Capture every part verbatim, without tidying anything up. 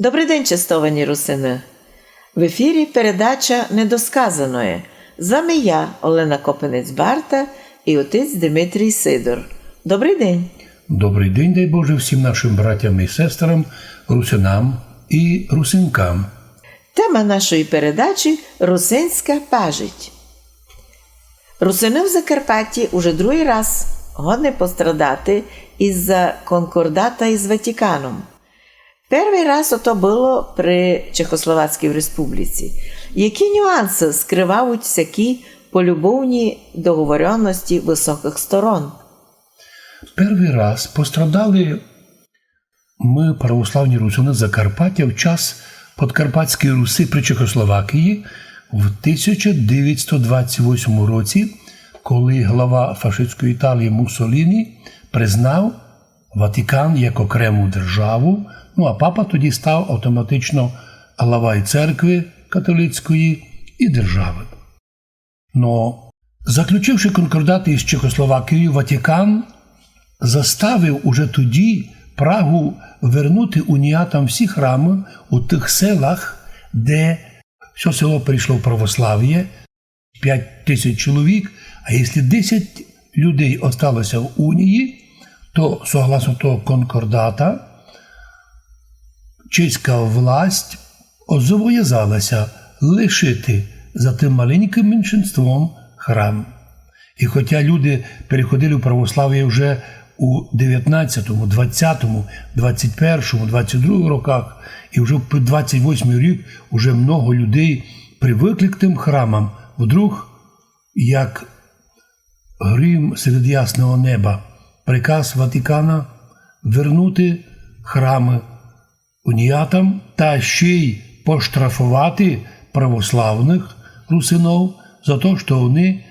Добрый день, честовані русины! В ефірі передача «Недосказаноє». З вами я, Олена Копинець-Барта, і отець Димитрій Сидор. Добрый день! Добрый день, дай Боже, всім нашым братям і сестрам, русинам і русинкам. Тема нашої передачі — русинська пажить. Русины в Закарпатті уже другый раз годні пострадати из-за конкордата из Ватиканом. Первый раз ото было при Чехословацькій Республіці. Які нюансы скрывають сякі полюбовні договорённости высокых сторон? Первый раз пострадали мы, православні русины Закарпаття, в час Подкарпатської Руси при Чехословакії в тисяча девятсто двадцять восьмому році, коли глава фашистської Італії Муссоліні признав Ватикан як окрему державу, ну, а папа тоді став автоматично глава і церкви католицької, і держави. Но, заключивши конкордат із Чехословакією, Ватикан заставив уже тоді Прагу вернути уніатам всі храмы у тых селах, де всьо село перейшло в православіє, пять тисяч чоловік, а якщо десять людей осталося в унії, то, согласно того конкордата, чеська власть зобовязала ся лишити за тым маленькым меншинством храм. І хотя люди переходили в православіє вже у девятнадцятому, двадцятому, двадцять першому, двадцять другому роках, і вже в двадцять восьмый рік уже много людей привыкли к тым храмам, вдруг, як грім серед ясного неба, приказ Ватикана вернути храмы уніатам та ще й поштрафовати православных русинов за то, што они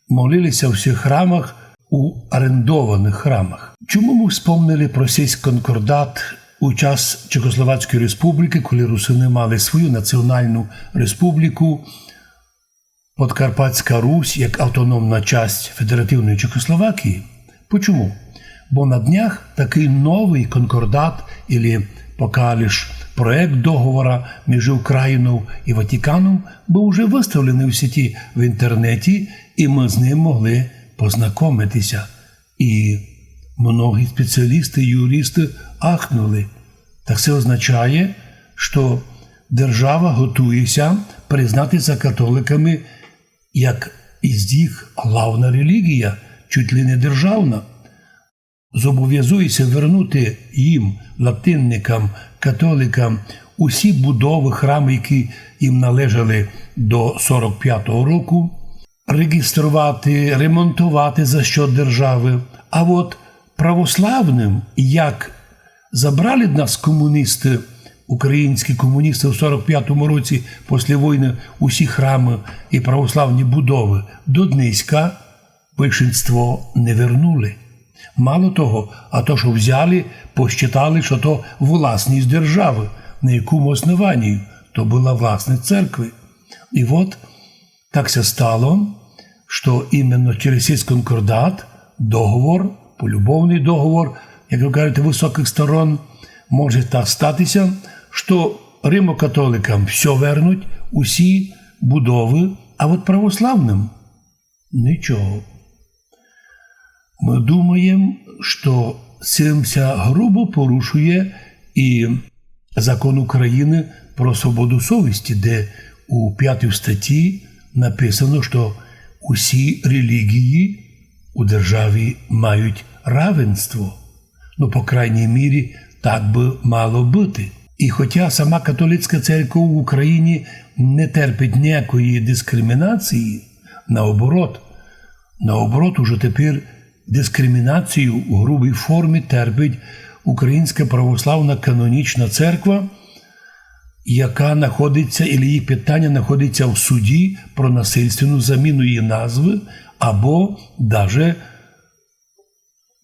молили ся в всіх храмах, у орендованых храмах. Чому мы вспомнили про сей конкордат у час Чехословацької Республікы, коли русины мали свою націоналну республіку, Подкарпатська Русь як автономна часть федеративної Чехословакії? Почому? Бо на днях такый новый конкордат, или пока лиш проект договора між Українов і Ватиканом, быв уже выставленый в сіті в інтернеті, і мы з ним могли познакомити ся. І многі спеціалісты, юристы ахнули. Так се означає, што держава готує ся признати ся католиками як из їх главна релігія, чуть ли не державна. Зобовязує ся вернути їм, латинникам, католикам, усі будовы, храмы, які їм належали до сорок пятого року, реєстровати, ремонтовати за счёт державы. А от православным, як забрали в нас комуністы, українські комуністы у сорок пятому році, після войны, усі храмы і православні будовы, до днеська большинство не вернули. Мало того, а то, што взяли, посчитали, што то власность державы. На якому основанію? То была власность церкви. І от так ся стало, што іменно через сей конкордат, договор, полюбовный договор, як вы кажете, высокых сторон, може так стати ся, што римокатоликам всьо вернуть, усі будовы, а от православным нічого. Мы думаєм, што сим ся грубо порушує і закон Україны про свободу совісті, де у пятій статті написано, што усі релігії у державі мають равенство. Ну, по крайній мірі, так бы мало быти. І хотя сама католицька церква в Україні не терпить ніякої дискримінації, наоборот, наоборот, уже тепер дискримінацію у грубій формі терпить Українська православна канонічна церква, яка находиться, или її питання находиться в суді про насильственну заміну її назвы, або даже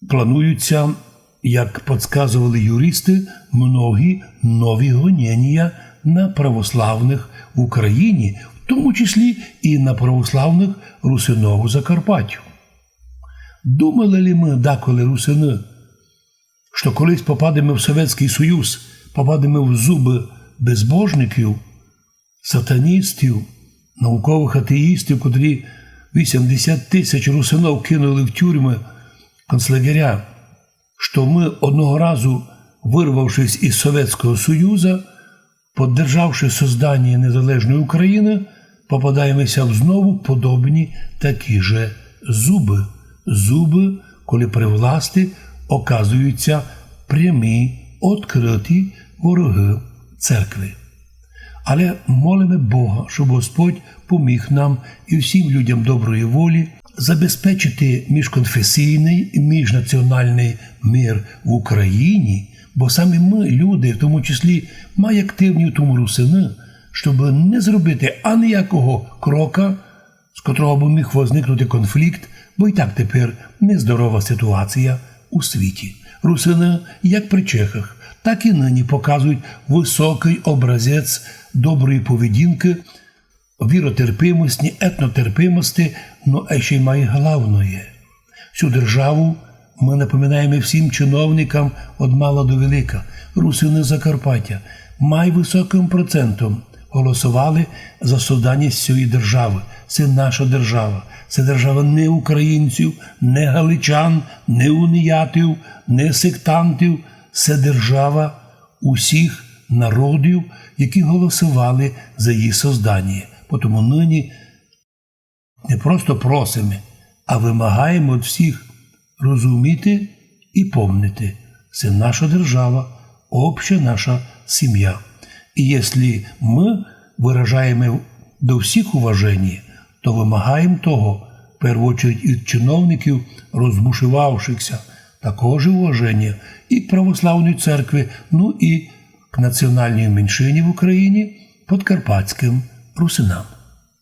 плануються, як подсказовали юристы, многі нові гонєнія на православных в Україні, в тому числі і на православных русинов у Закарпаттю. Думали ли мы даколи, русины, што колись попадеме в Совєтськый Союз, попадеме в зубы безбожників, сатаністів, науковых атеїстів, котрі вісімдесят тисяч русинов кинули в тюрмы, концлагеря, што мы одного разу, вырвавшись из Совєтського Союза, поддержавши создание незалежної Украины, попадаєме ся в знову подобні такі же зубы. Зубы, коли при власти оказуються прямі, открыті ворогы церкви. Але молиме Бога, щоб Господь поміг нам і всім людям доброї волі забезпечити міжконфесійный і міжнаціональный мир в Україні, бо самі мы, люди, в тому числі май активні в тому русины, щоб не зробити аніякого крока, з котрого бы міг возникнути конфлікт, бо й так тепер нездорова ситуація у світі. Русины, як при чехах, так і нині показують высокый образець доброї поведінкы, віротерпимості, етнотерпимості, но а ще й май главноє. Всю державу мы напоминаєме всім чиновникам од мала до велика. Русины Закарпаття май высокым процентом голосовали за создання сьої державы. Се наша держава. Се держава не українців, не галичан, не уніятів, не сектантів. Се держава усіх народів, які голосовали за її создання. Потому нині не просто просиме, а вымагаєме од всіх розуміти і помнити: се наша держава, обща наша сім'я. І якщо мы выражаєме до всіх уваження, то вымагаєме того, в першу очередь, від чиновників, розбушевавшихся, також уваження і к православній церкви, ну і к національній меншині в Україні, подкарпатськым русинам.